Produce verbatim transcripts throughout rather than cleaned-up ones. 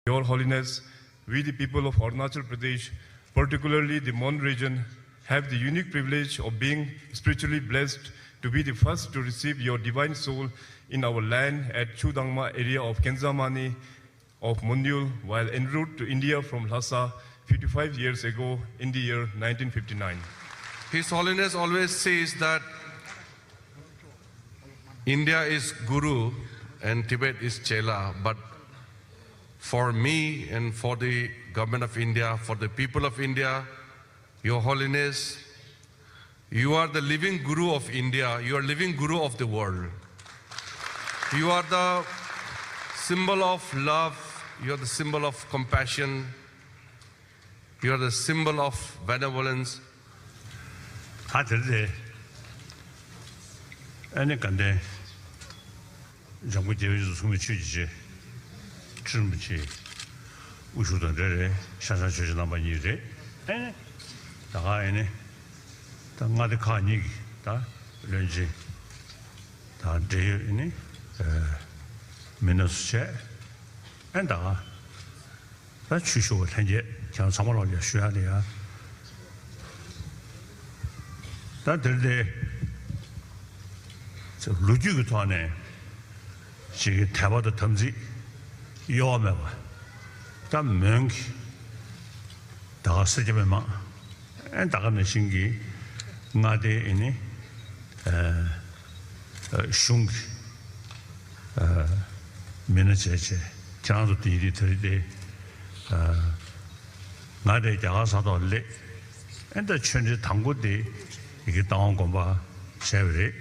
Your Holiness, we the people of Arunachal Pradesh, particularly the Mon region, have the unique privilege of being spiritually blessed to be the first to receive your divine soul in our land at Chudangma area of Kenzamani of Monyul while en route to India from Lhasa fifty-five years ago in the year nineteen fifty-nine. His Holiness always says that India is Guru and Tibet is Chela, but for me and for the Government of India, for the people of India, Your Holiness, you are the living Guru of India, you are living Guru of the world. You are the symbol of love, you are the symbol of compassion, you are the symbol of benevolence. ད་དེར་དེ་ཨ་ནི་དགའ་ལྡན་འཇམ་མགོན་རྒྱལ་བའི་གསུང་བའི་ཆོས་ཀྱི་རྗེ་ཁྲི་རིན་པོ་ཆེ་དབུ་བཞུགས་དང་འབྲེལ་རེད། ཤང་ཤང་ཆོས་རྗེ་རྣམ་པ་གཉིས་རེད། ཨ་ནི་ད་ག་ཨ་ནི་ད་མངའ་སྡེ་ཁག་གཉིས་ཀྱི་ད་བློན་ཆེན་དང་འབྲེལ་ཡོད་ཨ་ནི་མི་སྣ་ཚོ་བྱས་ཨ་ནི་ད་ག་ད་ཆོས་ཞུ་བ་ལྷན་རྒྱས་ཁྱེད་རང་ཚང་མ་ལ་ཡ་ཞུ་ཡ་ལ་ཡ། ད་དེར་དེ་ལོ་རྒྱུས་ཀྱི་ཐོག་ནས་ཅིག་གི་དད་པ་དང་དམ་ཚིག་གཡོ་བ་མེད་པ། ད་མོན་གྱི་ད་ག་སེར་སྐྱ་མི་མང་ཨེ་ད་ག་ནང་བཞིན་གྱི་མངའ་སྡེའི་ཨེ་ནི་གཞུང་གི་མི་སྣ་བྱས་བྱས་ཁྱེད་རང་ཚོ་དེ་ཡི་དེ་དེ་རེད་དེ། ང་དེ་རྒྱ་གར་ས་ཐོག་སླེབས་ཨེ་ད་ཆོས་འབྲེལ་དང་པོ་དེ་ཡི་གེ་རྟ་དབང་དགོན་པ་བྱས་པ་རེད།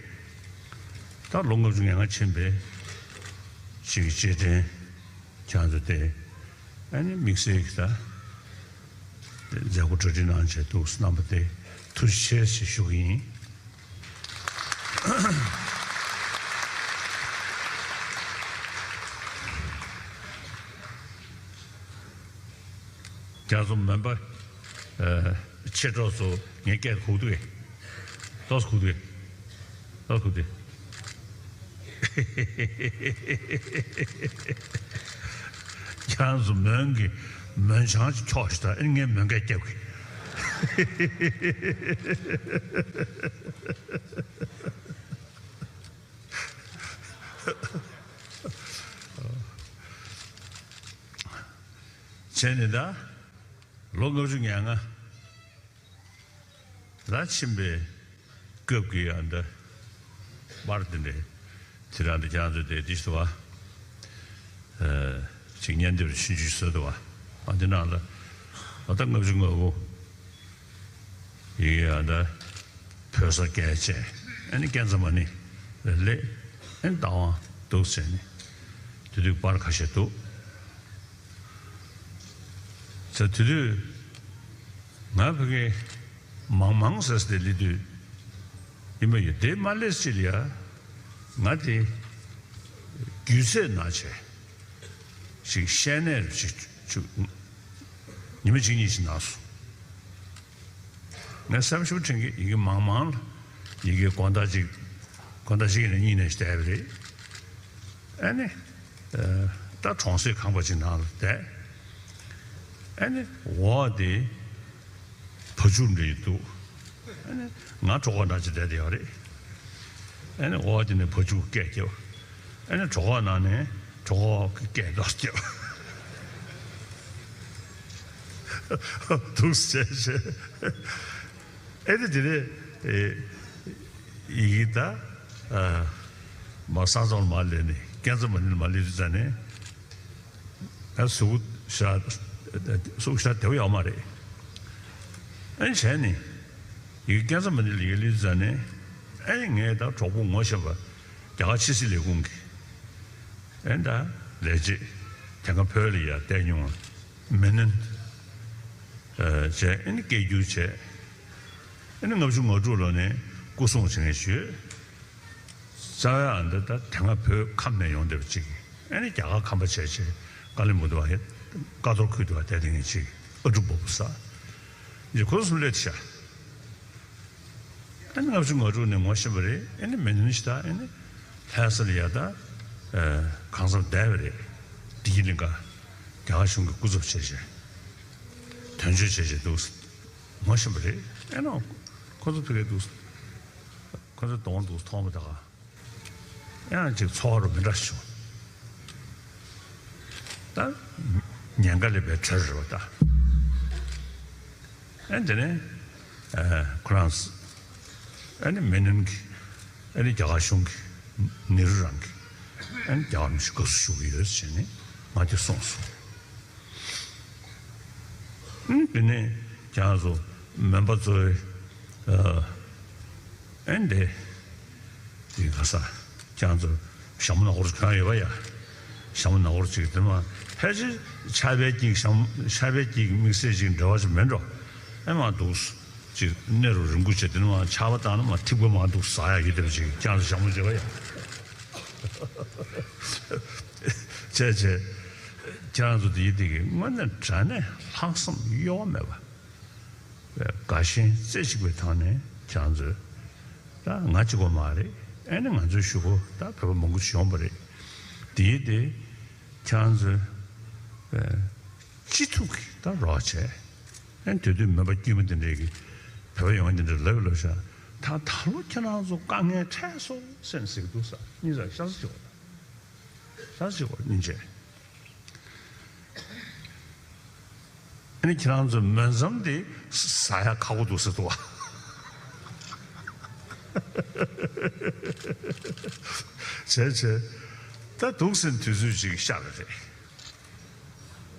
ད་ལོ་ལྔ་བཅུ་ང་ལྔ་ཕྱིན་པའི་ཅིག་རྗེས་དྲན་ཁྱེད་རང་ཚོ་དེ་ཨེ་ནི་དམིགས་བསལ་གྱི་ད་མཛད་སྒོ་གྲ་སྒྲིག་གནང་བྱས་འདུག་རྣམ་པ་དེ་ཐུགས་རྗེ་ཆེ་ཞེས་ཞུ་གི་ཡིན། རྒྱ་མཚོ་མོན་པ་ཆེ་གྲོགས་ཚོ་ངའི་སྐད་ཁུག་འདུག་གས། ཏོག་ཙམ་ཁུག་འདུག་གས། ཏོག་ཙམ་ཁུག་འདུག་གས། ཁྱེད་རང་ཚོ་མོན་གྱི་མོན་ཆང་ཅིག་འཁྱོག་ཞིག་དང་ཨེ་ངས་མོན་སྐད་རྒྱབ་གི། བྱས་ནས་ད་ལོ་ལྔ་བཅུ་ང་ལྔ། ལ་ཕྱིན་པའི་སྐབས་ཀྱི་ཨ་འདྲ་པར་དེ་འདྲ་དེ་རང་དུ་ཁྱེད་རང་ཚོས་དེ་དེ་ཞུ་བ་ཅིག་བརྙན་དེབ་ཆུང་ཆུང་བཟོས་འདུག་བ། ཨ་འདི་ནང་ལ་ཨ་ད་ལྔ་བཅུ་ང་དགུ་ཡི་གེ་ཨ་འདྲ་བོད་ས་སྐད་བྱས་ཨ་ནི་ཀན་ཛ་མ་ནི་ལ་སླེབས་ཨ་ནི་བདག་དབང་འདུག་ཟེར་ནས་དེ་དུས་པར་ཁ་ཤས་འདུག་ཟེར་དེ་དུས་ང་ཕ་གི་མང་མང་ཟེར་ཏེ་སླེབས་དུས་ཡིན་པ་ཡོད་དེ་མ་སླེབས་ཅི་ལ་ཡ་ང་དེ་རྒྱུས་ཚད་ན་བྱས་ཞིག་བཤད་ནས་ཞིག་ཆུ་ཉི་མ་གཅིག་གཉིས་ཤིག་ན་སོང་། ངས་བསམ་ཞིབ་དྲན་གི་ཡི་གེ་མང་མང་ལ་ཡི་གེ་དགོང་དག་ཅིག་དགོང་དག་ཅིག་ནས་གཉིས་ནས་བསྡད་པ་རེད། ཨ་ནི། ད་གྲོང་གསེབ་ཁང་པ་ཅིག་ནང་ལ་བསྡད། ཨ་ནི་འོག་དེ་བ་ཕྱུགས་འདྲ་ཡི་འདུག་ཨ་ནི་ང་གྲོད་ཁོག་ནང་ཅིག་བསྡད་དེ་ཡོད་རེད། ཨ་ནི་འོག་དེ་ནས་བ་ཕྱུགས་སྐད་རྒྱབ། ཨ་ནི་གྲོད་ཁོག་ནང་ནས་གྲོད་ཁོག་གི་སྐད་རྒྱབ། འདུག་ཟེར་བྱས། ཨེ་དེ་དེ་རེད། ཡི་གེ་ད་མ་ས་མཚམས་ལ་མ་སླེབས་ནས་ཀན་ཛ་མ་ནི་ལ་མ་སླེབས་དུས་ཙ་ནས་ཨ་གཟུགས་ཤ་གཟུགས་ཤ་དེ་བ་ཡོད་མ་རེད། ཨེ་བྱས་ནས་ཡི་གེ་ཀན་ཛ་མ་ནི་ལ་ཡི་གེ་སླེབས་དུས་ཙ་ནས་ཨེ་ངས་ད་གྲོགས་པོ་ངོ་ཤེས་པ་རྒྱ་གར་ཕྱི་སྲིད་ལས་ཁུངས་ཀྱི་ཨེ་ད་ལས་བྱེད་དེ་སྔ་བོད་ལ་ཡར་བསྡད་མྱོང་བ། མི་ནན། བྱས་ཨ་ནི་སྐད་སྒྱུར་བྱས། ཨ་ནི་ལྔ་བཅུ་ང་དྲུག་ལོ་ནས་སྐུ་སྲུང་བྱེད་མཁན་ཞིག་ཡོད། རྩ་བའི་ཨ་འདི་ད་དེ་སྔ་བོད་ཁམས་ནས་ཡོང་བསྡད་པ་ཅིག་ཨ་ནི་རྒྱ་གར་ཁམས་པ་བྱས་བྱས་ཀ་ལི་མུ་དུ་བ་ཀ་ཐོར་ཁུལ་དུ་བ་བསྡད་བསྡད་མཁན་ཅིག་ཨ་ཀྲུག་སྦོམ་པོ་ས། ཡི་ཁོ་སུམ་ལས་ཤ། ཨ་ནི་ལྔ་བཅུ་ང་དྲུག་ནས་ངོ་ཤེས་པ་རེད། ཨ་ནི་མི་ནན་ཞིག་ད་ཨ་ནི་ལྷ་ས་ལ་ཡ་ད་གང་འཚམ་བསྡད་པ་རེད། བདེ་སྐྱིད་གླིང་ག་རྒྱ་གར་གཞུང་གི་སྐུ་ཚབ་བྱས་བྱས། དོན་གཅོད་བྱས་བྱས་འདུག་ངོ་ཤེས་པ་རེད། ཨེ་ནོ། ཁོ་ཚོ་ཕ་གིར་འདུག་ཁོ་ཚོ་གདོང་འདུག་མཐོང་མ་ཐག་ཡང་ཅིག་ཚོར་བ་མི་འདྲ་བྱུང་། ད་ཉེན་ཁ་ལས་པའི་གྲས་རེད་པ་ད། ཨེ་དེ་ནས་ཨེ་ཁོ་རང་ཨེ་ནི་མེ་ནོན་གྱི་ཨེ་ནི་རྒྱ་གར་གཞུང་གི་ནེ་རུ་རང་གི་ཨེ་ནི་རྒྱ་གར་མི་ཞིག་དགའ་བསུ་ཞུ་གི་ཡོད་ཟེར་ནས་ང་དེ་གསུངས་སོང་། ཨེ་དེ་ནས་ཁྱེད་རང་ཚོ་མོན་པ་ཚོའི་ཨེ་ཨེ་འདི། དེ་ག་ས། ཁྱེད་ཚོ་ཞྭ་མོ་ནག་པོ་གྱོན་ཡོད་པ་ཡ། ཞྭ་མོ་ནག་པོ་ཅིག་དེ་མ་ཕལ་ཆེར་ཆར་པའི་སྐྱིད་ཞྭ་མོ་ཆར་པའི་སྐྱིད་དམིགས་བསལ་ཅིག་འབྲེལ་བ་ཅིག་མེད་འགྲོ། ཨེ་མ་འདུག་ཅིག་གནས་རུ་རིང་པོ་བྱས་དེ་མ་ཆར་པ་བཏང་ན་མ་ཐིགས་པ་མ་འདུག་ཟ་ཡ་ཡོད་དེ་ཅིག་ཁྱེད་ཚོ་ཞྭ་མོ་བྱས་པ་ཡ། བྱས་བྱས། ཁྱེད་ཚོ་དེ་ཡི་དེ་གི་དངོས་གནས་དྲང་གནས་ལྷག་བསམ་གཡོ་བ་མེད་པ། དགའ་ཞེན་རྩེ་གཅིག་པའི་ཐོག་ནས་ཁྱེད་ཚོས་ད་ང་གཅིག་པོ་མ་རེད། ཨེ་ནི་ང་ཚོའི་གཞུག་གུ་ད་བོད་པ་མང་པོ་ཞིག་ཡོང་པ་རེད། དེའི་དེ་ཁྱེད་ཚོས་ཅི་ཐུབ་ཀྱིས་ད་རོགས་བྱས། ཨེ་དེ་དུས་མོན་པ་དཀྱུས་མ་དེ་འདྲས་ཀྱི་བོད་པ་ཡོང་དེ་འདྲས་ལབ་ལབ་ཤག་ད་ད་ལོ་ཁྱེད་རང་ཚོ་དཀའ་ངལ་འཕྲད་སོང་སེམས་ཟེར་གི་འདུག་ས་གཉིས་ས་ཤ་ས་ཅིག་པ་ད་ཤ་ས་ཅིག་པ་སྙིང་རྗེ། ཨ་ནི་ཁྱེད་རང་ཚོ་མོན་ཟམ་དེ་ཟ་ཡ་ཁག་པོ་འདུག་ཟེར་འདུག་བ། བྱས་བྱས། ད་འདུག་ཟེར་དུས་ཚོད་ཅིག་ཤར་བ་རེད།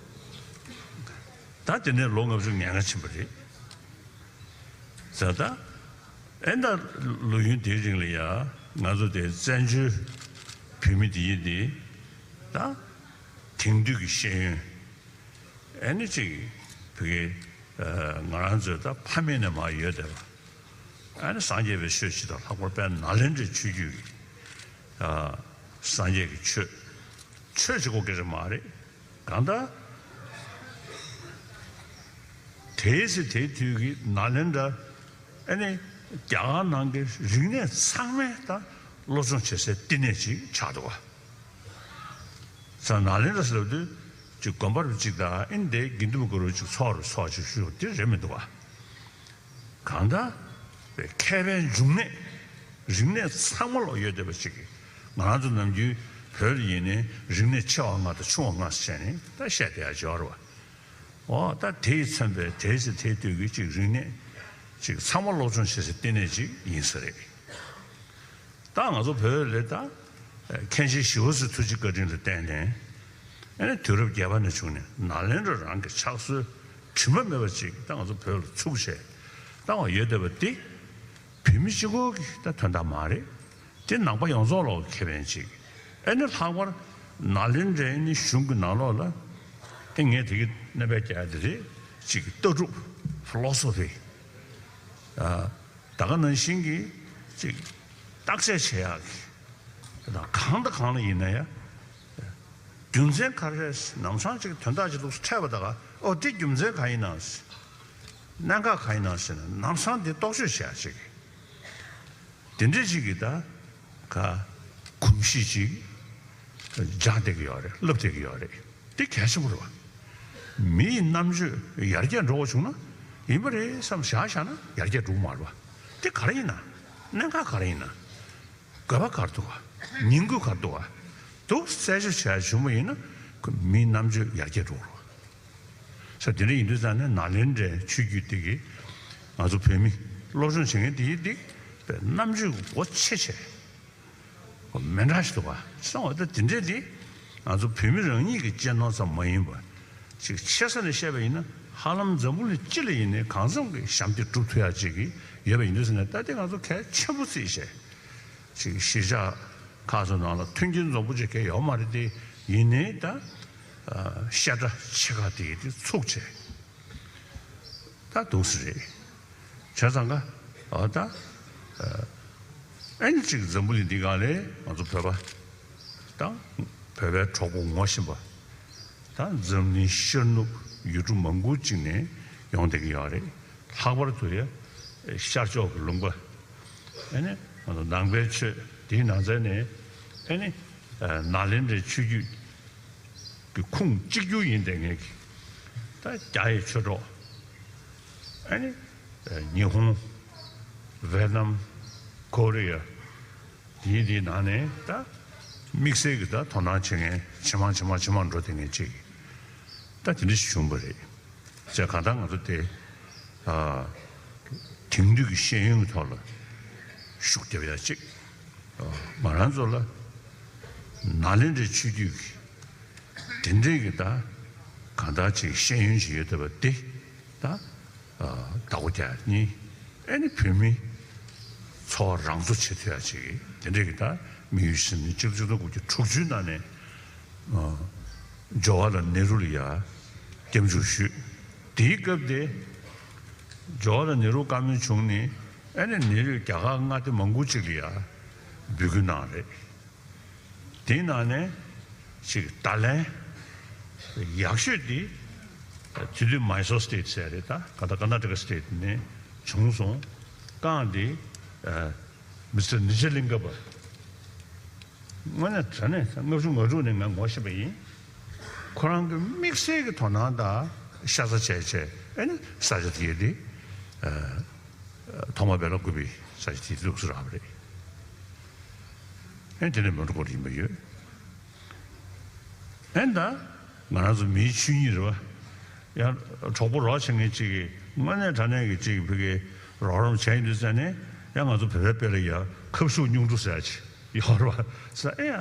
ད་དེ་ནས་ལོ་ལྔ་བཅུ་ང་ལྔ་ཕྱིན་པ་རེད། ཟ་ད། ཨེ་ད་ལོ་ཡུན་དེའི་རིང་ལ་ཡ་ང་ཚོ་དེ་བཙན་བྱོལ་བོད་མི་དེ་ཡིན་དེ། ད། དེང་དུས་ཀྱི་ཤེས་ཡོན། ཨེ་ནི་ཅིག་བོད་ཀྱི་ང་རང་ཚོའི་ད་ཕ་མེས་ནས་མར་ཡོད་བསྡད་པ། ཨེ་ནི་སངས་རྒྱས་པའི་ཆོས་སྤྱི་དང་ལྷག་པར་དཔལ་ནཱ་ལེནྡྲའི་ཆོས་བརྒྱུད་ཀྱི་སངས་རྒྱས་ཀྱི་ཆོས། ཆོས་གཅིག་པོ་སྐད་ཆ་མ་རེད། གང་ལྟར། དེའི་ཚེ་དེའི་དུས་ཀྱི་ནཱ་ལེནྡྲ། ཨ་ནི་རྒྱ་གར་ནང་གི་རིག་གནས་ཚང་མས་ད་སློབ་སྦྱོང་བྱེད་སའི་བསྟི་གནས་ཅིག་ཆགས་འདུག་བ། ས་ནཱ་ལེནྡྲ་ཟེར་བ་དུས་ཅིག་དགོན་པ་རུ་ཅིག་དང་ཨིན་དེ་དགེ་འདུན་པ་གུ་རུ་ཅིག་ཚོགས་རུ་ཚོགས་ཅིག་ཞུ་དེ་རེད་མི་འདུག་བ། གང་ལྟར། མཁས་པའི་འབྱུང་གནས། རིག་གནས་ཚང་མ་ལོག་ཡོད་བསྡད་པ་ཅིག་ང་རང་ཚོ་ནམ་རྒྱུན་བོད་ལ་ཡིན་ནའི་རིག་གནས་ཆེ་བ་ལྔ་དང་ཆུང་བ་ལྔ་ཟེར་ནས་ད་བཤད་བསྡད་ཡ་ཅིག་ཡོད་རེད་བ། འོ་ད་དེ་ཡིས་མཚོན་པའི་དེའི་ཚེ་དེའི་དུས་ཀྱི་ཅིག་རིག་གནས་ཅིག་ཚང་མ་སློབ་སྦྱོང་བྱེད་སའི་བསྟི་གནས་ཅིག་ཡིན་ས་རེད། ད་ང་ཚོ་བོད་ལ་ད་མཁན་ཆེན་ཞི་བ་འཚོའི་ཐུགས་རྗེ་བཀའ་དྲིན་ལ་བརྟེན་ནས་ཨ་ནི་དུས་རབས་བརྒྱད་པ་ནས་བྱུང་ནས་ནཱ་ལེནྡྲ་རང་གི་ཕྱག་སྲོལ་དྲི་མ་མེད་པ་ཅིག་ད་ང་ཚོ་བོད་ལ་ཚུགས་བྱས་བཏང་བ་ཡོད་བསྡད་པ་འདི་བོད་མི་གཅིག་པོ་གི་ད་དོན་དག་མ་རེད། དེ་ནང་པ་ཡོངས་རྫོགས་ལ་ཁེ་ཕན་ཅིག་ཨེ་ནི་ལྷག་པར་ནཱ་ལེནྡྲའི་ནི་གཞུང་གི་ནང་ལོགས་ལ་ཨེ་ངས་དེ་གི་གནོད་པའི་རྒྱག་ཡ་དེ་རེད་ཅིག་ལྟ་གྲུབ་ཕི་ལོ་སོ་ཕི། ད་ག་ནང་བཞིན་གྱི་ཅིག་བརྟག་དཔྱད་བྱེད་ཡག་གི་དང་གང་དང་གང་ལ་ཡིན་ན་ཡ། རྒྱུ་མཚན་ག་རེ་རེད་ནམ་སང་ཅིག་དོན་དག་ཅིག་ལུགས་སུ་འཕྲད་པ་ད་ག་ཨོ་དེ་རྒྱུ་མཚན་ག་ཡིན་ན། གནད་འགག་ག་ཡིན་ན་ཟེར་ན་ནམ་སང་དེ་རྟོག་དཔྱོད་བྱེད་ཡག་ཅིག་དེ་འདྲས་ཅིག་གིས་ད་ག་གོམས་གཤིས་ཅིག་སྦྱངས་བསྡད་ཀྱི་ཡོད་རེད། བསླབ་བསྡད་ཀྱི་ཡོད་རེད། དེ་གལ་ཆེན་པོ་རེད་བ། མི་ཡི་རྣམ་དཔྱོད་ཡར་རྒྱས་འགྲོ་བ་བྱུང་ན་ཡིན་པ་རེད་བསམ་བཞག་བཞག་ན་ཡར་རྒྱས་འགྲོ་གི་མ་རེད་བ། དེ་ག་རེ་ཡིན་ན། གནད་འགག་ག་རེ་ཡིན་ན། དགོས་པ་ག་རེ་འདུག་བ། ཉིང་དགོས་ག་རེ་འདུག་བ། དུ་རྩད་གཅོད་བྱས་བྱུང་བ་ཡིན་ན་ཁོ་མིའི་རྣམ་དཔྱོད་ཡར་རྒྱས་འགྲོ་གི་རེད་བ། ས་དེ་འདྲ་ཡིན་དུས་ཙང་ནས་ནཱ་ལེནྡྲའི་ཆོས་བརྒྱུད་འདི་གིས་ང་ཚོ་བོད་མི་སློབ་སྦྱོང་བྱེད་མཁན་འདི་ཡིན་འདི་རྣམ་དཔྱོད་ཀྱི་སྒོ་ཕྱེ་བྱས། མི་འདྲ་ཞིག་འདུག་བ། སོང་བ་ད་དེ་འདྲས་འདི་ང་ཚོ་བོད་མི་རང་ཉིད་ཀྱི་གཅེས་ནོར་ཙམ་མ་ཡིན་པ། ཅིག་ཆེ་ས་ནས་བཤད་པ་ཡིན་ན་ཧ་ལམ་འཛམ་བུ་གླིང་སྤྱི་ལ་ཡིན་ནའི་གང་འཚམ་གྱི་ཞབས་འདེགས་སྒྲུབ་ཐུབ་ཡག་ཅིག་གི་ཡོད་པ་ཡིན་དུས་ཙང་ནས་ད་ལྟ་ང་ཚོ་གལ་ཆེན་པོ་བརྩིས་བྱས། ཅིག་གཞིས་ཆགས་ཁག་ཚོ་ནང་ལ་མཐུན་རྐྱེན་འཛོམས་པོ་ཅིག་གལ་ཡོད་མ་རེད་དེ་ཡིན་ནའི་ད། བཤད་གྲྭ་ཆེ་ཁག་དེ་དེ་ཚུགས་བྱས། ད་འདུག་སེ་རེད། བྱས་ཙང་ཀ་ཨ་ད་ཨ་ཨེ་ནི་ཅིག་འཛམ་བུ་གླིང་འདི་སྒང་ལས་ང་ཚོ་བོད་པ་དང་བོད་པའི་གྲོགས་པོ་ངོ་ཤེས་པ་དང་འཛམ་གླིང་ཤར་ནུབ་ཡུལ་གྲུ་མང་པོ་ཅིག་ནས་ཡོང་བསྡད་ཀྱི་ཡོད་རེད། ལྷག་པར་དུ་ཡ་ཤར་ཕྱོགས་ཀྱི་ལུང་པ་ཨེ་ནི་ང་ཚོ་ནང་པའི་ཆོས་དེའི་ནང་ཚན་ནས་ཨེ་ནི་ནཱ་ལེནྡྲའི་ཆོས་བརྒྱུད་ གི་ཁུངས་གཅིག་གྱུར་ཡིན་བསྡད་མཁན་གྱི་ད་རྒྱ་ཡི་ཆོས་གྲོགས། ཨ་ནི་ཉི་ཧོང་། ཝེ་ནམ། ཀོ་རི་ཡ། དེའི་དེའི་ནང་ནས་ད་དམིགས་བསལ་གྱི་ད་དོ་སྣང་བྱེད་མཁན་ཇེ་མང་ཇེ་མང་ཇེ་མང་འགྲོ་བསྡད་མཁན་ཅིག་ད་དེ་འདྲ་ཞིག་བྱུང་བ་རེད། བྱས་གང་ལྟར་ང་ཚོ་དེ་ཨ་དེང་དུས་ཀྱི་ཤེས་ཡོན་གྱི་ཐོག་ལ་ཤུགས་རྒྱབ་ཡ་ཅིག་ཨ་ང་རང་ཚོ་ལ་ནཱ་ལེནྡྲའི་ཆོས་བརྒྱུད་ཀྱི་དེ་འདྲའི་གི་ད་གང་ལྟར་ཅིག་ཤེས་ཡོན་ཞིག་ཡོད་བསྡད་པ་དེ་ད་ཨ་བདག་པོ་རྒྱག་ཡ་གཉིས། ཨ་ནི་བོད་མི་འཚོ་བ་རང་གཙོ་བྱེད་ཐུབ་ཡ་ཅིག་དེ་འདྲའི་གི་ད་དམིགས་ཡུལ་ཞིག་ནི་གཅིག་སྟོང་དགུ་བརྒྱ་དྲུག་ཅུའི་ནང་ནས་ཨ་ཇོ་ཝ་ལ་ནེ་རུ་ལ་ཡ་སྐྱབས་འཇུག་ཞུས། དེའི་སྐབས་དེ་ཇོ་ཝ་ལ་ནེ་རུ་བཀའ་མོལ་བྱུང་ནས་ཨ་ནི་ནེ་རུས་རྒྱ་གར་མངའ་སྡེ་མང་པོ་ཅིག་ལ་ཡ་འབོད་སྐུལ་གནང་རེད། དེའི་ནང་ནས་ཅིག་ད་ལན་ཡག་ཤོས་དེ་དེ་དུས་མའི་སོར་སི་ཊེཊ་ཟེར་རེད། ད་ག་ད་ཀར་ནཱ་ཊ་ཀ་སི་ཊེཊ་ནས་བྱུང་སོང་། རྐང་དེ་མི་སི་ཊར་ནི་ཇ་ལིང་ག་པ། དངོས་གནས་དྲང་གནས་ལྔ་བཅུ་ང་དྲུག་ནས་ང་ངོ་ཤེས་པ་ཡིན། ཁོ་རང་གི་དམིགས་བསལ་གྱི་དོ་སྣང་དང་ཤ་ཚ་བྱས་བྱས་ཨ་ནི་ས་ཆ་དེ་དེ་ཐོག་མ་སྦེ་ལ་བཀོད་པའི་ས་ཆ་དེ་ལུགས་སུ་རག་པ་རེད། ཨེ་དེ་ནས་མོན་གྷོ་ཡིན་པ་ཡོད། ཨེ་ད་ང་རང་ཚོ་མིའི་ཆོས་ཉིད་རེད་བ། ཡང་གྲོགས་པོ་རོགས་བྱེད་མཁན་གཅིག་གིས་དངོས་གནས་དྲང་གནས་ཀྱི་གཅིག་གིས་ཕ་གིའི་རོགས་རམ་བྱས་ཡིན་དུས་ཙང་ནས་ཡང་ང་ཚོ་བོད་པའི་དཔེ་ལ་ཡ་ཁབ་ཤུགས་སྙུང་གྲུ་ཟེར་ཡ་ཅིག་ཡོད་རེད་བ། ས་ཨེ་ཡ་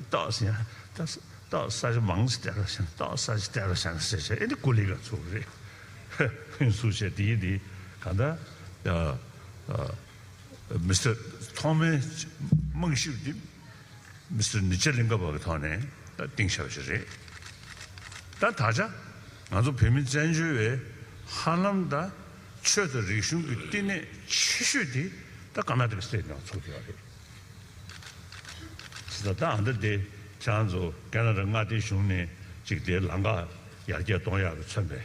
ཏོག་ཟེར་ཡ་ཏོག་ས་ཆ་མང་ཙམ་སྟེར་རོགས་བྱས་ན་ཏོག་ས་ཆ་སྟེར་རོགས་བྱས་ན་ཟེར་བྱས་ཨེ་འདི་ཀུ་ལི་ག་ཚུགས་རེད། ཧུན་སུར་བྱས་དེའི་དེ་ག་ད་ཨ་ཨ། མི་སི་ཊར་ཐོག་མའི་རྨང་གཞི་འདི་མི་སི་ཊར་ནི་ཇ་ལིང་ག་པ་གི་ཐོག་ནས་ད་བཏིང་བཞག་པ་ཞིག་རེད། ད་ད་ཆ་ང་ཚོ་བོད་མི་བཙན་བྱོལ་བའི་ཧ་ལམ་ད་ཆོས་དང་རིག་གཞུང་གི་བསྟི་གནས་ཆེ་ཤོས་དེ་ད་ཀར་ནཱ་ཊ་ཀ་སི་ཊེཊ་ནང་ཚུགས་ཀྱི་ཡོད་རེད། ད་ལྟ་ཨ་འདྲ་དེ་ཁྱེད་རང་ཚོ་ཁེ་ན་ཌ་མངའ་སྡེའི་གཞུང་ནས་ཅིག་དེ་ལམ་ཁ་ཡར་རྒྱས་གཏོང་ཡག་གི་མཚོན་པའི་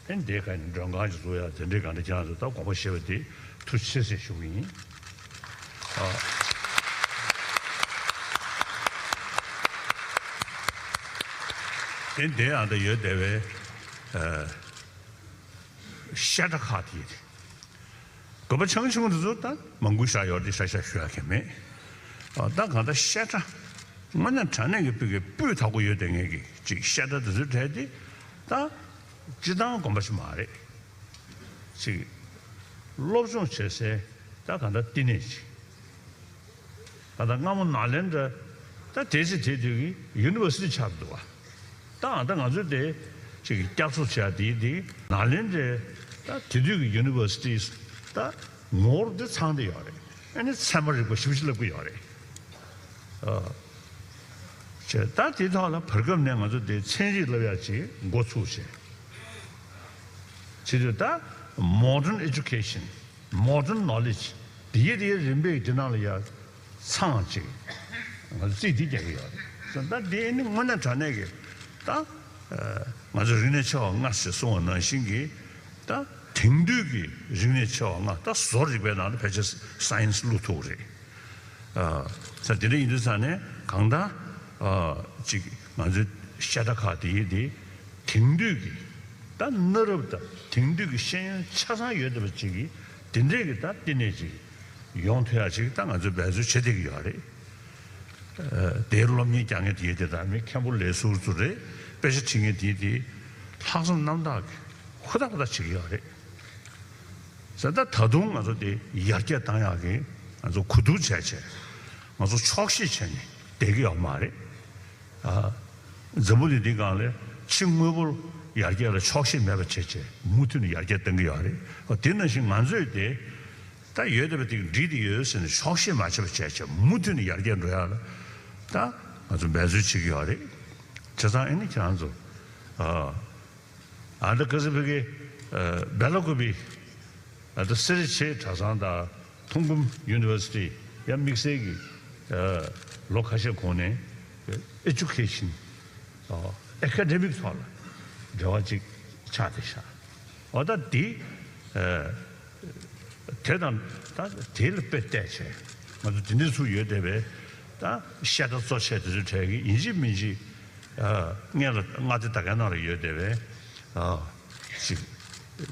ཨེ་འདི་ག་ནས་མགྲོན་ཁང་ཞིག་བཟོ་ཡག་དེ་འདྲའི་ག་འདྲ་ཁྱེད་རང་ཚོ་ད་དགོངས་པ་བཞེས་པ་དེ་ཐུགས་རྗེ་ཆེ་ཟེར་ཞུ་གི་ཡིན། ཨ། ཨེ་འདི་ཨ་འདྲ་ཡོད་བསྡད་པའི་ཨ། བཤད་གྲྭ་ཁག་དེ་ཡིན། དགོན་པ་ཆུང་ཆུང་དེ་ཚོ་ད་མང་པོ་བཞག་ཡོད་དེ་ཤ་ཤ་ཞུ་ཡག་གི་མེད། ཨ་ད་གང་ལྟར་བཤད་གྲྭ་དངོས་གནས་དྲང་གནས་ཀྱི་སྤུས་ཀྱི་སྤུས་དག་པོ་ཡོད་དེ་ངེད་ཀྱི་ཅིག་བཤད་གྲྭ་དེ་ཚོའི་གྲས་དེ་ད་སྤྱི་བཏང་དགོན་པ་ཞིག་མ་རེད། ཅིག་སློབ་སྦྱོང་བྱེད་སའི་ད་གང་ལྟར་བསྟི་གནས་ཅིག་ད་ལྟ་སྔ་མོ་ནཱ་ལེནྡྲ་ད་དེ་ཚེ་དེ་དུས་ཀྱི་ཡུ་ནི་ཝར་སི་ཊི་ཆགས་འདུག་བ། ད་ཨ་ད་ང་ཚོས་དེ་ཅིག་བསྐྱར་གསོ་བྱས་དེ་དེ་ནཱ་ལེནྡྲའི་ད་དེ་དུས་ཀྱི་ཡུ་ནི་ཝར་སི་ཊི་ད་ངོ་བོ་དེ་ཚང་བསྡད་ཡོད་རེད། ཨ་ནི་ཚད་མ་རིག་པ་ཞིབ་ཞིབ་བསླབ་ཀྱི་ཡོད་རེད། ཨ་བྱས་ད་དེ་ཐོག་ལ་བར་སྐབས་ནས་ང་ཚོ་དེ་ཚན་རིག་བསླབ་ཡག་ཅིག་འགོ་ཚུགས་བྱས། བྱེད་དུས་ད་modern education, modern knowledge དེའི་དེའི་རིམ་པས་དེ་ནང་ལ་ཡ་ཚང་ཅིག་ང་ཚོ་རྩིས་དེ་རྒྱག་གི་ཡོད་རེད། ད་དེ་ནི་དངོས་གནས་དྲང་གནས་ཀྱི་ད་ང་ཚོ་རིག་གནས་ཆེ་བ་ལྔ་ཞེས་གསུངས་པ་ནང་བཞིན་གྱི་ད་དེང་དུས་ཀྱི་རིག་གནས་ཆེ་བ་ལྔ་ད་བཟོ་རིག་པའི་ནང་ལ་ཕལ་ཆེར་སའེན་སི་བླུག་ཐུབ་རེད། ས་དེ་འདྲ་ཡིན་དུས་ས་ནས་གང་ལྟར་ཅིག་ང་ཚོའི་བཤད་གྲྭ་ཁག་དེ་ཡིན་དེ་དེང་དུས་ཀྱི་ད་གནའ་རབས་དང་དེང་དུས་ཀྱི་ཤེས་ཡོན་ཆ་ཚང་ཡོད་བསྡད་པ་ཅིག་གིས་དེ་འདྲས་ཀྱི་ད་བསྟི་གནས་ཅིག་ཡོང་ཐུབ་ཡག་ཅིག་ད་ང་ཚོས་འབད་རྩོལ་བྱེད་བསྡད་ཀྱི་ཡོད་རེད། དེའི་སློབ་གཉེར་རྒྱག་མཁན་དེ་ཡིན་དེ་ད་མི་མཁན་པོ་ལས་ཟུར་ཚོ་རེད། དཔེ་ཆ་ཁྲིད་མཁན་དེ་ཡིན་དེ་ལྷག་བསམ་རྣམ་དག་གིས་ཧུར་ཐག་ཧུར་ཐག་བྱེད་ཀྱི་ཡོད་རེད། ཟེར་ད་ད་དུང་ང་ཚོ་དེ་ཡར་རྒྱས་བཏང་ཡག་གི་ང་ཚོ་གོ་བསྡུར་བྱས་བྱས་ང་ཚོ་ཆོག་ཤེས་བྱས་ནས་བསྡད་ཀྱི་ཡོད་མ་རེད། ཨ། འཛམ་བུ་གླིང་འདིའི་སྒང་ལ་ཕྱི་དངོས་པོར་ཡར་རྒྱས་ལ་ཆོག་ཤེས་མེད་པ་བྱས་བྱས་མུ་མཐུད་ནས་ཡར་རྒྱས་གཏང་གི་ཡོད་རེད། ཨ་དེ་ནང་བཞིན་ང་ཚོས་དེ་ད་ཡོད་བསྡད་པ་དེ་འགྲིག་བསྡད་ཡོད་ཟེར་ནས་ཆོག་ཤེས་མ་བྱས་པ་བྱས་བྱས་མུ་མཐུད་ནས་ཡར་རྒྱས་འགྲོ་ཡག་ལ་ད་ང་ཚོ་འབད་རྩོལ་བྱེད་ཀྱི་ཡོད་རེད། བྱས་ཙང་ཨ་ནི་ཁྱེད་རང་ཚོ་ཨ། ཨ་ད་ཀ་ཟི་ཕི་གི་སྦེ་ལ་ཀུ་པི་ཨ་ད་སེ་རི་ཆེ་གྲྭ་ཚང་དང་ཐུང་ཀུམ་ཡུ་ནི་ཝར་སི་ཊི་ཡང་དམིགས་བསལ་གྱི་ལོ་ཁ་ཤས་གོང་ནས་ཨེ་ཇུ་ཀེ་ཤན་ཨེ་ཀ་ཌེ་མིག་ཐོག་ལ་འབྲེལ་བ་ཅིག་ཆགས་བསྡད་ཤག་ཨ་ད་དེ་དེ་དང་ད་དེ་ལ་དཔེ་བལྟས་བྱས་ང་ཚོ་དེ་འདྲ་ཚུར་ཡོད་བསྡད་པའི་ད་བཤད་གྲྭ་གཙོ་ཆེ་དེ་ཚོའི་གྲས་ཀྱི་ཡིན་གཅིག་མིན་གཅིག་ཨ། སྔོན་ལ་མངའ་སྡེ་ད་གའི་ནང་ལ་ཡོད་བསྡད་པའི་ཨ་ཅིག་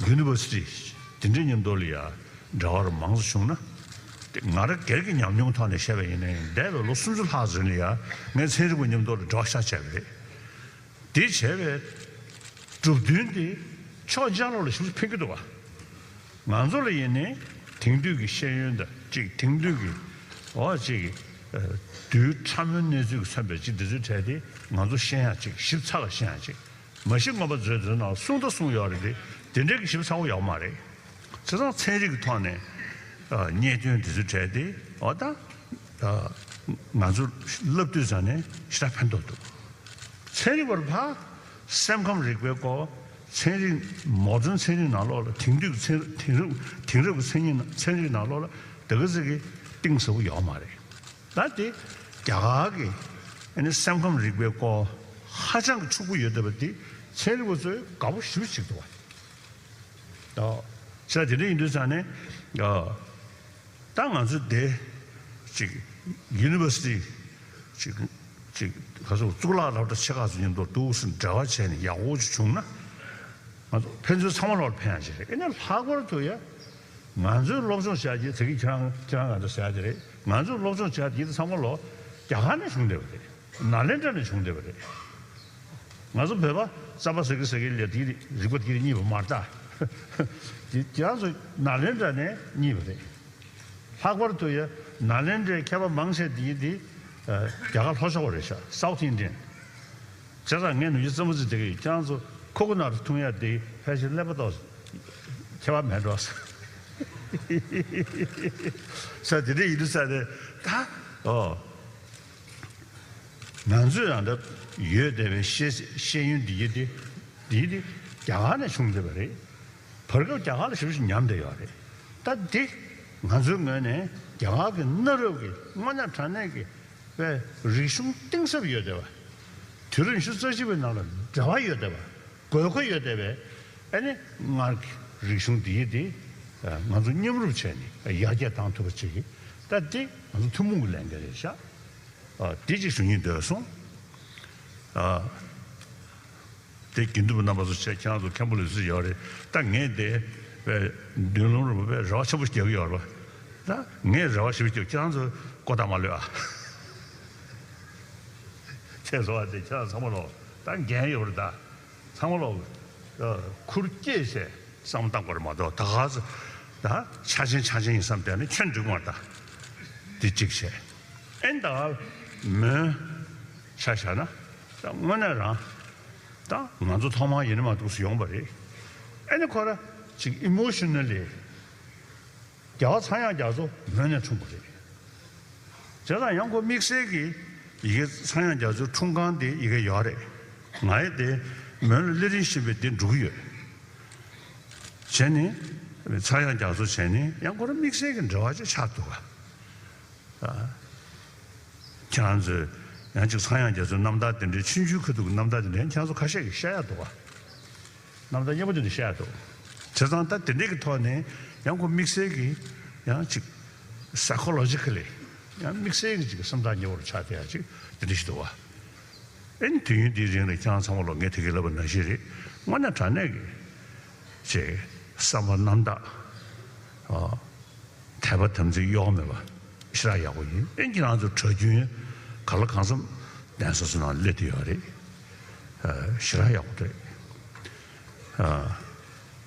ཡུ་ནི་ཝར་སི་ཊི་དེ་འདྲའི་མཉམ་དུ་ལ་ཡ་འབྲེལ་བ་རུ་མང་ཙམ་བྱུང་ན། དེ་ང་རང་སྒེར་གྱི་ཉམས་མྱོང་ཐོག་ནས་བཤད་པ་ཡིན་ན། འདས་པའི་ལོ་སུམ་ཅུ་ལྷག་ཙམ་ལ་ཡ་ངས་ཚན་རིག་པ་མཉམ་དུ་ལ་འབྲེལ་བ་ཤ་བྱས་པ་རེད། དེ་བྱས་པའི་གྲུབ་དོན་དེ་ཕྱོགས་གཅིག་ལོགས་ལ་ཞིབ་ཏུ་ཕན་གྱི་འདུག་བ། ང་ཚོ་ལ་ཡིན་ནའི་དེང་དུས་ཀྱི་ཤེས་ཡོན་དང་གཅིག་དེང་དུས་ཀྱི་འོ་གཅིག་གི་ཨ་དུས་ཕྲ་མོའི་གནས་ཚུལ་གྱིས་མཚོན་པའི་གཅིག་འདི་ཚོའི་གྲས་དེ་ང་ཚོ་ཤེས་ཡག་ཅིག་ཞིབ་ཚགས་ལ་ཤེས་ཡག་ཅིག་མ་གཞི་མངོན་པ་མཛོད་དེ་ནང་གསུངས་ད་གསུངས་ཡོད་རེད་དེ། དེ་འདྲའི་གི་ཞིབ་ཚགས་པོ་ཡོད་མ་རེད། བྱས་ཙང་ཚན་རིག་གི་ཐོག་ནས་ཨ་རྙེད་དོན་འདི་ཚོའི་གྲས་དེ་འོ་ད་ཨ་ང་ཚོ་བསླབ་དུས་ཙམ་ནས་ཞེ་དྲག་ཕན་ཐོགས་འདུག་ཚན་རིག་པར་ཕར་སེམས་ཁམས་རིག་པའི་སྐོར། ཚན་རིག་མོ་ཌན་ཚན་རིག་ནང་ལོགས་ལ། དེང་དུས་ཀྱི་ཚན་དེང་རབས་དེང་རབས་ཀྱི་ཚན་རིག་ཚན་རིག་ནང་ལོགས་ལ་དེ་ག་ཚོད་ཀྱི་གཏིང་ཟབ་པོ་ཡོད་མ་རེད། ད་དེ་རྒྱ་གར་གྱི་ཨ་ནི་སེམས་ཁམས་རིག་པའི་སྐོར་ཧ་ཅང་གི་ཕྱུག་པོ་ཡོད་བསྡད་པ་དེ་ཚན་རིག་པ་ཚོས་དགའ་པོ་ཞེ་པོ་ཅིག་འདུག་བ། ད་ཆ་དེ་འདྲ་ཡིན་དུས་ཙང་ནས་ཨ། ད་ང་ཚོ་དེ་ཅིག་ཡུ་ནི་ཝར་སི་ཊི་ཅིག་ཅིག་ག་ཚོད་གཙུག་ལག་སློབ་གྲྭ་ཆེ་ཁག་ཚོ་མཉམ་དུ་འདུག་སེ་འབྲེལ་བ་བྱས་ནས་ཡག་པོ་ཅིག་བྱུང་ན། ང་ཚོ་ཕན་ཚུན་ཚང་མ་ལོག་ཕན་ཡག་ཅིག་རེད། ཨེ་ན་ལྷག་པར་དུ་ཡ་ང་ཚོའི་སློབ་སྦྱོང་བྱ་རྒྱུ་དེ་གི་ཁྱེད་རང་ཁྱེད་རང་ང་ཚོ་ཟེར་ཡག་དེ་རེད། ང་ཚོའི་སློབ་སྦྱོང་བྱ་རྒྱུ་དེ་ཚང་མ་ལོག་རྒྱ་གར་ནས་བྱུང་བསྡད་པ་རེད། ནཱ་ལེནྡྲ་ནས་བྱུང་བསྡད་པ་རེད། ང་ཚོ་བོད་པ་རྩམ་པ་ཟ་གི་ཟ་གི་ལས་དེའི་རིག་པ་དེའི་རྙེད་པ་མ་རེད་ད། དེ་ཁྱེད་རང་ཚོ་ནཱ་ལེནྡྲ་ནས་རྙེད་པ་རེད། ལྷག་པར་དུ་ཡ་ནཱ་ལེནྡྲའི་མཁས་པ་མང་ཆེ་དེ་དེ་རྒྱ་གར་ལྷོ་ཕྱོགས་པ་རེད་ཤག South Indian། བྱས་ཙང་ངས་ནུ་ཡི་རྩེད་མོ་རྩེ་བསྡད་ཀྱི་ཡོད། ཁྱེད་རང་ཚོ་ཁོ་ཁོ་ནར་འཐུང་ཡ་དེ་ཕལ་ཆེར་ཀླད་པ་ཏོག་ཁྱད་པར་མེད་འགྲོ། ས་དེ་འདྲ་ཡིན་དུས་ས་དེ་ད་ཨོ། ང་ཚོས་ཡང་ད་ཡོད་བསྡད་པའི་ཤེས་ཤེས་ཡོན་འདི་ཡི་དེ་འདི་ཡི་དེ་རྒྱ་གར་ནས་བྱུང་བསྡད་པ་རེད། བར་སྐབས་རྒྱ་གར་ལ་ཞེ་པོ་ཅིག་ཉམས་བསྡད་ཡོད་རེད། ད་འདི་ང་ཚོའི་ངོས་ནས་རྒྱ་གར་གྱི་གནའ་རབས་ཀྱི་དངོས་གནས་དྲང་གནས་ཀྱི་པའི་རིག་གཞུང་གཏིང་ཟབ་ཡོད་བསྡད་པ། དུས་རབས་ཉི་ཤུ་རྩ་གཅིག་པའི་ནང་ལ་འབྲེལ་བ་ཡོད་བསྡད་པ། དགོས་མཁོ་ཡོད་བསྡད་པའི་ཨ་ནི་སྔར་གྱི་རིག་གཞུང་འདི་ཡི་དེ་ང་ཚོ་མཉམ་རུབ་བྱས་ནས་ཡར་རྒྱས་བཏང་ཐུབ་པ་ཅིག་ད་འདི་ང་ཚོ་ཐུན་མོང་གི་ལས་འགན་རེད་ཤག་ཨ། དེ་ཅིག་ཞུ་སྙིང་འདོད་སོང་། ཨ། དེ་དགེ་འདུན་པ་རྣམ་པ་ཚོ་བྱས། ཁྱེད་རང་ཚོ་མཁན་པོ་ལུས་སྲོལ་ཡོད་རེད། ད་ངས་དེ་བས་མདུན་ལམ་རུ་བས་རེ་བ་ཆེན་པོ་རྒྱག་གི་ཡོད་རེད་པ། ད་ངས་རེ་བ་ཞེ་པོ་རྒྱག་ཁྱེད་རང་ཚོ་ཀོ་ད་མ་ལོས་ཨ། ཁྱེད་ཚོ་བ་དེ་ཁྱེད་རང་ཚང་མ་ལོ་ད་འགན་ཡོད་རེད་ད། ཚང་མ་ལོ་ཁུར་སྐྱེས་བྱས་བསམ་བཏང་དགོས་རེད་མ་གཏོགས། ད་ག་ཚོད་ད་ཆ་ཆེན་ཆ་ཆེན་ཡིན་བསམ་བསྡད་ན་ཁྱོན་འགྲིག་མ་རེད་ད། དེ་གཅིག་བྱས། ཨེ་ད་མོན་ཆ་བཞག་ན་ད་དངོས་གནས་རང་ད་ང་ཚོ་ཐོག་མར་ཡིན་ན་མ་འདུག་སེ་ཡོང་པ་རེད། ཨེ་ནི་ཁོ་ར་ཅིག་ཨི་མོ་ཤི་ནལ་ལི་རྒྱལ་བ་ཚངས་དབྱངས་རྒྱ་མཚོ་མོན་ནས་འཁྲུངས་པ་རེད། བྱས་ཙང་ཡང་ཁོ་དམིགས་བསལ་གྱི་ཡ་གི་ཚངས་དབྱངས་རྒྱ་མཚོའི་འཁྲུངས་ཁང་དེ་ཡ་གི་ཡོད་རེད། ང་ཡི་དེ་མོན་ལ་སླེབས་རིམ་བཞིན་པའི་དེ་འགྲོ་གི་ཡོད། བྱས་ནས་ཚངས་དབྱངས་རྒྱ་མཚོ་བྱས་ནས་ཡང་ཁོ་ར་དམིགས་བསལ་གྱི་འབྲེལ་བ་ཅིག་ཆགས་འདུག་ག་ཨ། ཁྱེད་རང་ཚོས་ཡང་ཅིག་ཚངས་དབྱངས་རྒྱ་མཚོའི་རྣམ་ཐར་དེ་འདྲའི་ཆུང་ཆུང་ཁ་ཐུག་གི་རྣམ་ཐར་དེ་འདྲའི་ཁྱེད་རང་ཚོ་ཁ་ཤས་ཀྱིས་བཤད་ཡག་འདུག་ག་རྣམ་ཐར་སྙན་པོ་དེ་འདྲ་བཤད་ཡག་འདུག་བྱས་ཙང་ད་དེ་འདྲའི་གི་ཐོག་ནས་ཡང་ཁོ་དམིགས་བསལ་གྱི་ཡང་ཅིག་psychologically ཡང་དམིགས་བསལ་གྱི་ཅིག་སེམས་ཐག་ཉེ་བོར་ཆགས་བསྡད་ཡག་ཅིག་དེ་འདྲ་ཞིག་འདུག་ག་ཨེ་ནི་དུས་ཡུན་འདིའི་རིང་ལ་ཁྱེད་རང་ཚང་མ་ལོ་ངས་དེ་གི་ལབ་པ་ནང་བཞིན་རེད། དངོས་གནས་དྲང་གནས་ཀྱི་ཅིག་བསམ་པ་རྣམ་དག་ཨ། དད་པ་དམ་ཚིག་གཡོ་བ་མེད་པ་ཞེ་དྲག་ཡག་པོ་ཡིན། ཨེ་ཁྱེད་རང་ཚོ་གྲྭ་རྒྱུན་གང་ལ་གང་འཚམ་གདན་ས་ཚོ་ནང་སླེབས་བསྡད་ཡོད་རེད། ཨ། ཞེ་དྲག་ཡག་པོ་རེད། ཨ།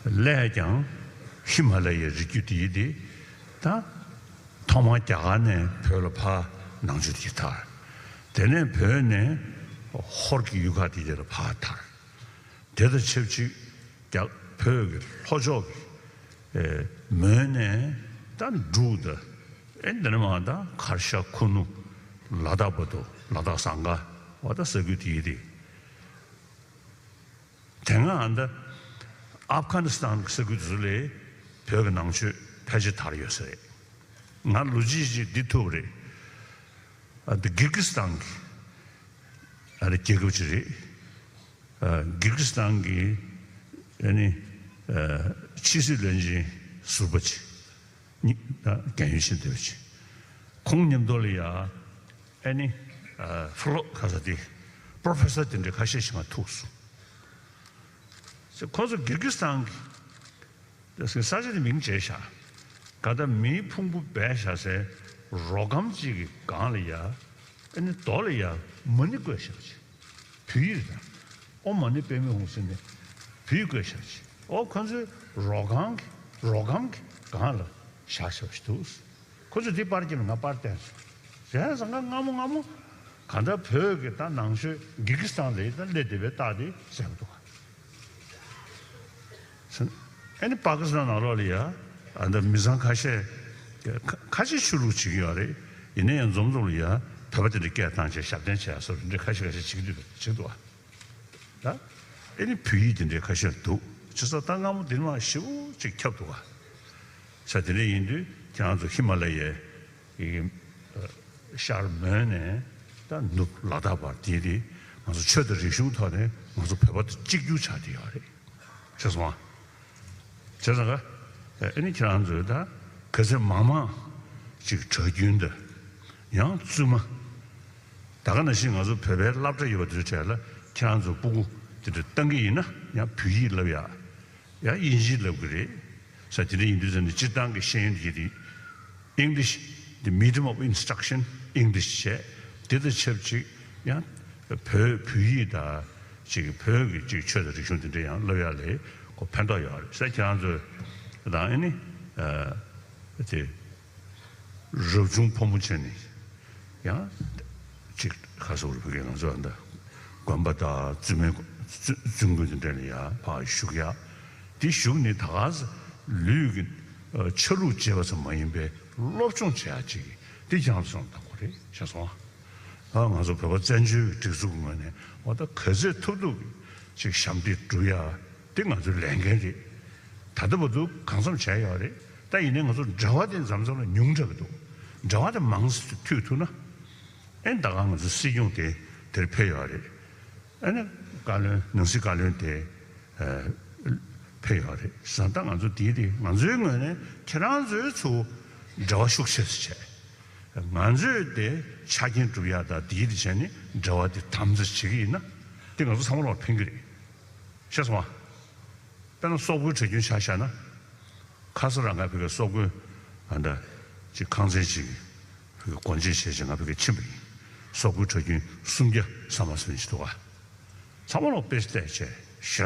སླད་ཀྱང་ཧི་མ་ལ་ཡའི་རི་རྒྱུད་འདི་དེ་ད་ཐོག་མར་རྒྱ་གར་ནས་བོད་ལ་ཕར་ནང་ཆོས་དེ་དར། དེ་ནས་བོད་ནས་ཧོར་གྱི་ཡུལ་ཁག་དེ་དེ་ལ་ཕར་དར། དེ་དང་ཆབས་ཅིག་རྒྱ་བོད་ཀྱི་ལྷོ་ཕྱོགས་ཀྱི་ཨེ་མོན་ནས་ད་འབྲུག་དང་ཨེ་འདི་ནས་མར་ད་གར་ཤ་ཁུ་ནུ་ལ་དྭགས་བར་དུ་ལ་དྭགས་ཟངས་དཀར་བ་ད་ས་ཁུལ་དེ་ཡི་རེད། དེ་སྔ་ཨ་ད་ཨབ་གྷ་ནི་སི་ཐན་གྱི་ས་ཁུལ་དེ་ཚོ་ལ་བོད་ཀྱི་ནང་ཆོས་ཕལ་ཆེར་དར་ཡོད་ས་རེད། ང་ལོ་རྒྱུས་ཅིག་འདི་ཐུབ་རེད། ཨ་ད་གིར་གི་སི་ཐན་གྱི་ཨ་རེ་རྒྱལ་ཁབ་ཅིག་རེད། ཨ། གིར་གི་སི་ཐན་གྱི་ཨ་ནི་ཨ་ཕྱི་སྲིད་བློན་ཆེན་ཟུར་པ་ཅིག་ནི་ཨ་རྒན་ཡོལ་ཕྱིན་བསྡད་པ་ཅིག་ཁོང་མཉམ་དུ་ལ་ཡ་ཨ་ནི་ཨ་ཕོ་ལོ་ཁ་ས་དེ་ པྲོ་ཕེ་སར་དེ་འདྲའི་ཁ་ཤས་ཤིག་མར་ཐུག་སོང་། ཁོ་ཚོ་གིར་གི་སི་ཐན་གྱི་ས་ཆ་དེ་མིང་བརྗེས་བཞག་ག་ད་མིའི་ཕུང་པོ་སྦས་བཞག་སའི་རོ་སྒམ་གཅིག་གི་སྒང་ལ་ཡ། ཨ་ནི་རྡོ་ལ་ཡ་མ་ཎི་བརྐོས་བཞག་ཅིག་བོད་ཡིག་རེད་ད། ཨོཾ་མ་ཎི་པདྨེ་ཧཱུྃ་ཟེར་ནས་བོད་ཡིག་བརྐོས་བཞག་ཅིག་ཨོ་ཁོ་ཚོའི་རོ་སྒམ་གྱི་རོ་སྒམ་གྱི་སྒང་ལ་བཞག་བཞག་ཅིག་འདུག་ཁོ་ཚོས་དེ་པར་བརྒྱབ་ནས་ང་པར་བསྟན་སོང་། བྱས་ཙང་ང་སྔ་མོ་སྔ་མོ་གང་ལྟར་བོད་ཀྱི་ད་ནང་ཆོས་གིར་གི་སི་ཐན་ལ་ཡི་ད་སླེབས་བསྡད་པའི་རྟགས་དེ་གསལ་པོ་འདུག་ཨ་ནི་པ་ཀི་སི་ཐན་ནང་ལོགས་ལ་ཡ་ཨ་ད་མི་ཚང་ཁ་ཤས་ཁ་ཁ་ཤས་ཆོས་ལུགས་བྱེད་ཀྱི་ཡོད་རེད། ཡིན་ན་ཡང་འཛོམས་འཛོམས་ལ་ཡ་བོད་པ་དེ་འདྲ་སྐད་བཏང་བྱས་ཞབས་བརྟན་བྱས་སོགས་འདྲ་ཁ་ཤས་ཁ་ཤས་བྱེད་ཀྱི་འདུག་བྱེད་འདུག་ཨ། ད་ཨེ་ནི་བོད་ཡིག་དེ་འདྲའི་ཁ་ཤས་འདུག་བྱས་ཙང་ད་སྔ་མོ་འདི་མ་ཞེ་པོ་ཅིག་ཁྱབ་འདུག་ག་ས་དེ་འདྲ་ཡིན་དུས་ཁྱེད་རང་ཚོ་ཧི་མ་ལ་ཡའི་ཡི་གེ་ཤར་མོན་ནས་ད་ནུབ་ལ་དྭགས་བར་དེ་དེ་ང་ཚོ་ཆོས་དང་རིག་གཞུང་ཐོག་ནས་ང་ཚོ་བོད་པ་དང་གཅིག་གྱུར་ཆགས་བསྡད་ཡོད་རེད། བྱས་སོང་ཨ། བྱས་ཙང་ག་ཨེ་ནི་ཁྱེད་རང་ཚོས་ད་ག་ཚོད་མང་མང་ཅིག་གྲྭ་རྒྱུན་དང་ཡང་བཙུན་མ། ད་ག་ནང་བཞིན་ང་ཚོ་བོད་པའི་སློབ་གྲྭ་ཡོད་པ་དེ་ཚོའི་གྲས་ལ་ཁྱེད་རང་ཚོ་སྤུ་གུ་དེ་འདྲ་བཏང་གི་ཡིན་ན་ཡང་བོད་ཡིག་བསླབ་ཡག་ཡང་དབྱིན་ཇི་བསླབ་གི་རེད། ས་དེ་འདྲ་ཡིན་དུས་ཙམ་ནས་སྤྱིར་བཏང་གི་ཤེས་ཡོན་དེ་English, the medium of instruction English བྱས། དེ་དང་ཆབས་ཅིག་ཡང་བོད་བོད་ཡིག་དང་ཅིག་བོད་ཀྱི་ཅིག་ཆོས་དང་རིག་གཞུང་དེ་འདྲ་ཡང་བསླབ་ཡག་ལ་ཁོ་ཕན་ཐོགས་ཡོད་རེད། ས་ཁྱེད་རང་ཚོ་དང་ཨེ་ནི་དེ། རབ་བྱུང་ཕོ་མོ་བྱས་ནས་ཡང་ཅིག་ཁ་སོག་རུ་བུ་གའི་ང་ཚོ་ཨ་འདྲ་དགོན་པ་དང་བཙུན་མའི་བཙུན་དགོན་དེ་འདྲ་ནས་ཡང་ཕར་བཞུགས་ཡ། དེ་བཞུགས་ནས་ད་ག་ས་ལུས་ཀྱི་ཆ་ལུགས་བྱེད་པ་ཙམ་མ་ཡིན་པའི་སློབ་སྦྱོང་བྱེད་ཡ་ཅིག་དེ་ཀྱང་སོང་དང་པོ་རེད་བྱས་སོང་། ང་ཚོ་བོད་པ་བཙན་བྱོལ་གྱི་སྒྲིག་འཛུགས་ཀྱི་ངོས་ནས་འོ་ད་ག་ཚོད་ཐུབ་ཐུབ་ཅིག་ཞབས་འདེགས་སྒྲུབ་ཡ། དེ་ང་ཚོའི་ལས་འགན་རེད། ད་ལྟ་བར་དུ་གང་འཚམ་བྱས་ཡོད་རེད། ད་ཡིན་ནའི་ང་ཚོ་འབྲེལ་བ་དེ་མཚམས་མཚམས་ལ་ཉུང་དྲགས་ཀྱི་འདུག་འབྲེལ་བ་དེ་མང་ཙམ་མཐུད་ཐུབ་ན། ཨེ་ད་ག་ང་ཚོ་སྲིད་སྐྱོང་དེ་དེར་ཕེབས་ཡོད་རེད། ཨེ་ནི་བཀའ་བློན་ནང་སྲིད་བཀའ་བློན་དེ་ཕེབས་ཡོད་རེད། བྱས་ཙང་ད་ང་ཚོ་དེའི་དེ་ང་ཚོའི་ངོས་ནས་ཁྱེད་རང་ཚོའི་ཚུར་འབྲེལ་བ་ཤུགས་ཆེ་ཙམ་བྱས། ང་ཚོས་དེ་ཆ་རྐྱེན་སྒྲུབ་ཡག་དང་དེའི་དེ་བྱས་ནས་འབྲེལ་བ་དེ་དམ་འཛིན་བྱེད་ཀྱི་ཡིན་ན་དེ་ང་ཚོ་ཚང་མ་ལ་ཕན་གྱི་རེད། ཤེས་སོང་ང་། དཔེར་ན་སོག་པོའི་གྲྭ་རྒྱུན་ཆ་བཞག་ན། ཁ་སང་རང་ང་ཕ་གིའི་སོག་པོའི་ཨ་འདྲ་ཅིག་ཁང་ཚན་ཅིག་ཕ་གི་སྒོ་འབྱེད་བྱས་བྱས་ང་ཕ་གིར་ཕྱིན་པ་ཡིན། སོག་པོའི་གྲྭ་རྒྱུན་སུམ་བརྒྱ་ས་མ་ཟིན་ཅིག་འདུག་ག་ཚང་མ་ལོག་དཔེ་བལྟས་བྱས་ཞེ་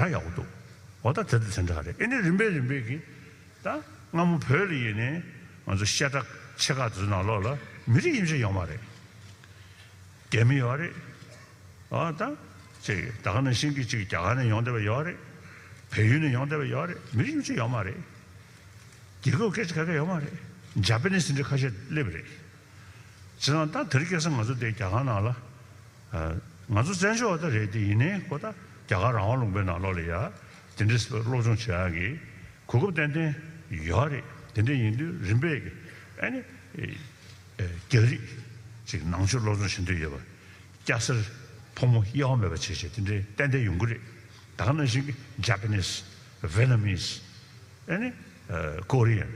དྲག་ཡག་པོ་འདུག་འོ་ད་དེ་དང་དེ་འདྲ་རེད། ཨེ་ནི་རིམ་པས་རིམ་པས་ཀྱིས་ད་སྔ་མོ་བོད་ལ་ཡིན་ནའི་ང་ཚོ་བཤད་གྲྭ་ཆེ་ཁག་དེ་ཚོ་ནང་ལོགས་ལ་མི་རིགས་དབྱེ་འབྱེད་ཡོད་མ་རེད། རྒྱ་མི་ཡོད་རེད། ཨ་ད། ཅིག་ད་ག་ནང་བཞིན་གྱི་ཅིག་རྒྱ་གར་ནས་ཡོང་བསྡད་པ་ཡོད་རེད། བལ་ཡུལ་ནས་ཡོང་བསྡད་པ་ཡོད་རེད། མི་རིགས་ཅིག་ཡོད་མ་རེད། རྒྱལ་ཁབ་སྐད་ཆ་ག་ག་ཡོད་མ་རེད། ཇ་པ་ནིས་འདི་ཁ་ཤས་སླེབས་རེད། བྱས་ཙང་ད་དེ་རིང་ཁ་སང་ང་ཚོ་དེ་རྒྱ་གར་ནང་ལ། ང་ཚོ་བཙན་བྱོལ་བ་ད་རེད་དེ་ཡིན་ནའི་ཁོ་ད་རྒྱ་གར་རང་དབང་ལུང་པའི་ནང་ལོགས་ལ་ཡ། དེ་འདྲའི་སློབ་སྦྱོང་བྱེད་ཡག་གི་གོ་སྐབས་ཏན་ཏན་ཡོད་རེད། དེ་འདྲ་ཡིན་དུས་རིམ་པས་ཀྱི་ཨ་ནི་རྒྱ་རིགས་ཅིག་ནང་ཆོས་སློབ་སྦྱོང་བྱེད་འདོད་ཡོད་པ་སྐྱ་སེར་ཕོ་མོ་དབྱེ་བ་མེད་པ་བྱས་བྱས་དེ་འདྲའི་ཏན་ཏན་ཡོང་གི་རེད། ད་ག་ནང་བཞིན་གྱི་Japanese, Vietnamese, ཨ་ནི་Korean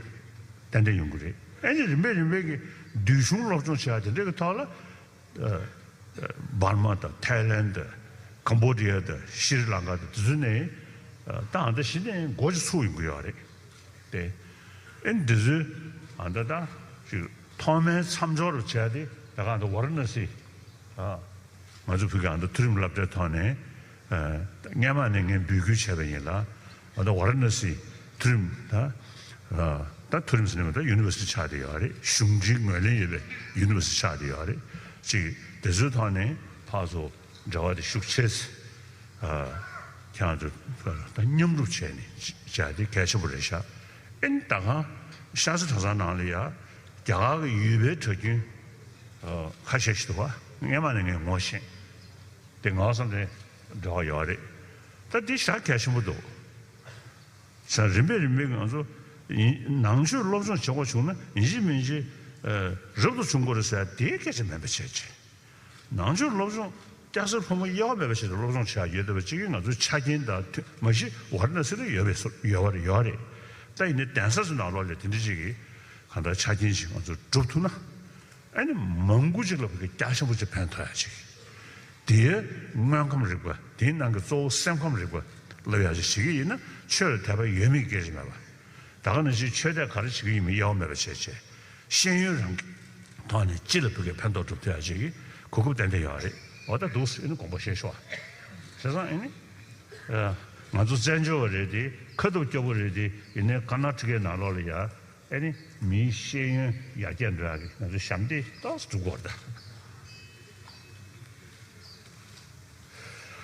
ཏན་ཏན་ཡོང་གི་རེད། ཨ་ནི་རིམ་པས་རིམ་པས་ཀྱི་འདུལ་གཞུང་སློབ་སྦྱོང་བྱེད་ཡག་དེ་འདྲ་གི་ཐོག་ལ། འབར་མ་དང་ཐའི་ལན་དང་ཀམ་བོ་ཌི་ཡ་དང་ཤྲི་ལང་ཀ་དང་དེ་ཚོ་ནས་ད་ཨ་འདྲ་ཞིག་ནས་འགོ་ཅིག་ཚུགས་ཡོང་གི་ཡོད་རེད་དེ། ཨེ་འདི་ཚོའི་ཨ་འདྲ་ད་ཅིག་ཐོག་མའི་མཚམས་སྦྱོར་བྱས་ཏེ་ད་ག་ཨ་འདྲ་ཝ་ར་ཎ་སི་ང་ཚོ་བོད་ཀྱི་ཨ་འདྲ་མཐོ་རིམ་སློབ་གྲྭའི་ཐོག་ནས། སྔས་མ་ནས་ངས་འབོད་སྐུལ་བྱས་པ་ཡིན་ལ། ད་ཝ་ར་ཎ་སི་མཐོ་རིམ་ད། ད་མཐོ་རིམ་ཟེར་ནས་མ་གཏོགས་ཡུ་ནི་ཝར་སི་ཊི་ཆགས་བསྡད་ཡོད་རེད། གཞུང་འབྲེལ་ངོས་ལེན་ཡོད་པའི་ཡུ་ནི་ཝར་སི་ཊི་ཆགས་བསྡད་ཡོད་རེད། ཅིག་དེ་ཚོའི་ཐོག་ནས་ཕར་ཚུར་འབྲེལ་བ་དེ་ཤུགས་ཆེ་ཚེ། ཁྱེད་རང་ཚོ་ད་མཉམ་རུབ་བྱས་ནས་བྱས་དེ་གལ་ཆེན་པོ་རེད་ཤག་ཨེ་ནི་ད་གང་ཤར་རྩེ་གྲྭ་ཚང་ནང་ལ་ཡ་རྒྱ་གར་གྱི་ཡུལ་པའི་གྲྭ་རྒྱུན་ཁ་ཤས་ཤིག་འདུག་བ། སྔས་མ་ནས་ངས་ངོ་ཤེས། དེ་ངའི་བསམ་དོན་འདྲ་བ་ཡོད་རེད། ད་འདི་ཞེ་དྲག་གལ་ཆེན་པོ་འདུག་ས་རིམ་པས་རིམ་པས་ང་ཚོ་ཡིན་ནང་ཆོས་སློབ་སྦྱོང་བྱེད་དགོས་བྱུང་ན་ཡིན་གཅིག་མིན་གཅིག་རབ་ཏུ་བྱུང་དགོས་རེད་ཟེར་དེའི་སྐད་ཆ་མིན་པ་བྱས་ཅིག་ནང་ཆོས་སློབ་སྦྱོང་སྐྱ་སེར་ཕོ་མོ་དབྱེ་བ་མེད་པ་བྱས་ཏེ་སློབ་སྦྱོང་བྱེད་ཡ་ཡོད་བསྡད་པ་གཅིག་གིས་ང་ཚོའི་ཆ་རྐྱེན་དང་མཐུན་མ་གཞི་ཝ་ར་ཎ་སི་ལ་ཡོད་པའི་ཡོད་པ་ཡོད་རེད། ད་ཡིན་ནའི་གདན་ས་ཚོའི་ནང་ལོགས་ལ་དེ་འདྲ་ཅིག་གིས་གང་ལྟར་ཆ་རྐྱེན་ཞིག་ང་ཚོས་སྒྲུབ་ཐུབ་ན། ཨ་ནི་མང་པོ་ཅིག་ལ་བོད་སྐད་རྒྱ་ཆེན་པོ་ཅིག་ཕན་ཐོགས་ཡ་ཅིག་དེའི་དངོས་ཁམས་རིག་པ། དེའི་ནང་གི་གཙོ་བོ་སེམས་ཁམས་རིག་པ་སློབ་ཡག་ཅིག་བྱེད་ཀྱི་ཡིན་ན། ཆོས་ལ་དད་པ་ཡོད་མེད་སྐད་ཆ་མེད་པ། ད་ག་ནང་བཞིན་ཆོས་དད་ག་རེ་བྱེད་ཀྱི་ཡིན་མིན་དབྱེ་བ་མེད་པ་བྱས་བྱས། ཤེས་ཡོན་རང་གི་ཐོག་ནས་སྤྱི་ལ་ཕ་གིར་ཕན་ཐོགས་སྒྲུབ་ཐུབ་ཡག་ཅིག་གི་གོ་སྐབས་ཏན་ཏན་ཡོད་རེད། འོ་ད་འདུག་སེ་ཨ་ནི་དགོངས་པ་བཞེས་ཤོག། བྱས་ཙང་ཨ་ནི་ང་ཚོ་བཙན་བྱོལ་བ་རེད་དེ། ཁ་ཐུབ་སྐྱོ་པོ་རེད་དེ། ཡིན་ནའི་ཀར་ནཱ་ཊ་ཀའི་ནང་ལོགས་ལ་ཡ། ཨ་ནི་མིའི་ཤེས་ཡོན་ཡར་རྒྱས་འགྲོ་ཡག་གི་ང་ཚོའི་ཞབས་འདེགས་ཏོག་ཙམ་སྒྲུབ་དགོས་རེད་ད།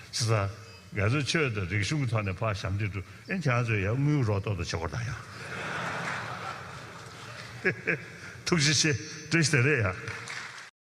བྱས་ཙང་ང་ཚོའི་ཆོས་དང་རིག་གཞུང་གི་ཐོག་ནས་ཕར་ཞབས་འདེགས་སྒྲུབ། ཨ་ནི་ཁྱེད་རང་ཚོས་ཡང་དངུལ་རོགས་ཏོག་ཏོ་བྱེད་དགོས་རེད་ད་ཡང་། ཐུགས་རྗེ་ཆེ། བཀྲ་ཤིས་བདེ་ལེགས་ཡ།